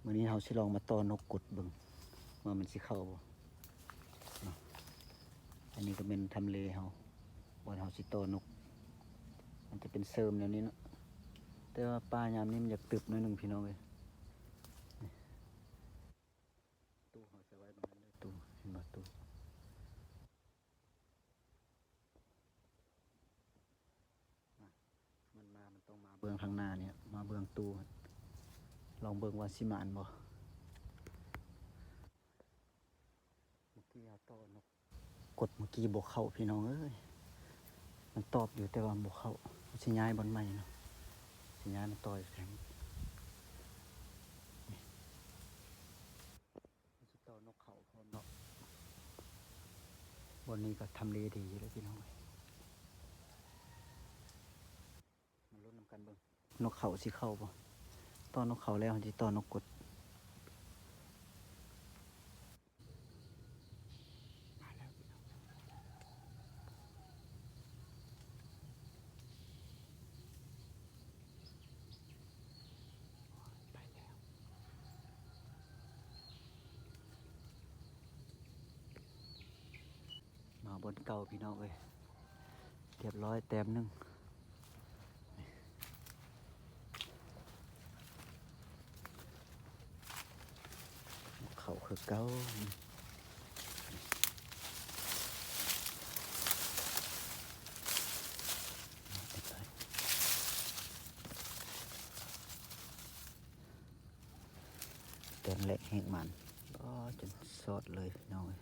ມື້ນີ້ເຮົາຊິລອງມາຕໍ່ນົກກົດເບິ່ງວ່າມັນຊິເຂົ້າບໍ່ເນາະ. ອັນນີ້ກໍແມ່ນທຳເລເຮົາ ບ່ອນເຮົາຊິຕໍ່ນົກ ມັນຈະເປັນເສີມແນວນີ້ເນາະ. ແຕ່ວ່າປ່າຍາມນີ້ມັນຢາກຕຶບໜ້ອຍໜຶ່ງພີ່ນ້ອງເອີຍ. ຕູ້ເຮົາໃສ່ໄວ້ບາງຫັ້ນເດີ ຕູ້ ເຫັນບໍ່? ຕູ້ ມັນມາ ມັນຕ້ອງມາເບື້ອງທາງໜ້ານີ້ ມາເບື້ອງຕູ້. ລອງເບິ່ງວ່າຊິໝານບໍ່? ເມື່ອກີ້ເຮົາຕໍ່ນົກ ກົດເມື່ອກີ້ບໍ່ເຂົ້າພີ່ນ້ອງເອີຍ. ມັນຕອບຢູ່ແຕ່ວ່າມັນບໍ່ເຂົ້າ. ເຮົາຊິຍ້າຍບ່ອນໃໝ່ເນາະ ຊິຍ້າຍມາຕໍ່ຢູ່ແຖວນີ້. ນີ້ ມັນຊິຕໍ່ນົກເຂົ້າພ້ອມເນາະ. ບ່ອນນີ້ກໍທຳເລດີຢູ່ເດ້ພີ່ນ້ອງເອີຍ. ມາລຸ້ນນຳກັນເບິ່ງ ນົກເຂົ້າຊິເຂົ້າບໍ່? ຕໍ່ນົກເຂົ້າແລ້ວ ເຮົາຊິຕໍ່ນົກກົດ. ມາແລ້ວພີ່ນ້ອງ ໄປແລ້ວ. ມາບ່ອນເກົ່າພີ່ນ້ອງເອີຍ ຮຽບຮ້ອຍ ແຕ້ມໜຶ່ງ. ເຂົ້າຄືເກົ່າ. ແຕ່ງແລກແຮງມັນ ອໍ ຈົນຊອດເລີຍພີ່ນ້ອງເອີຍ.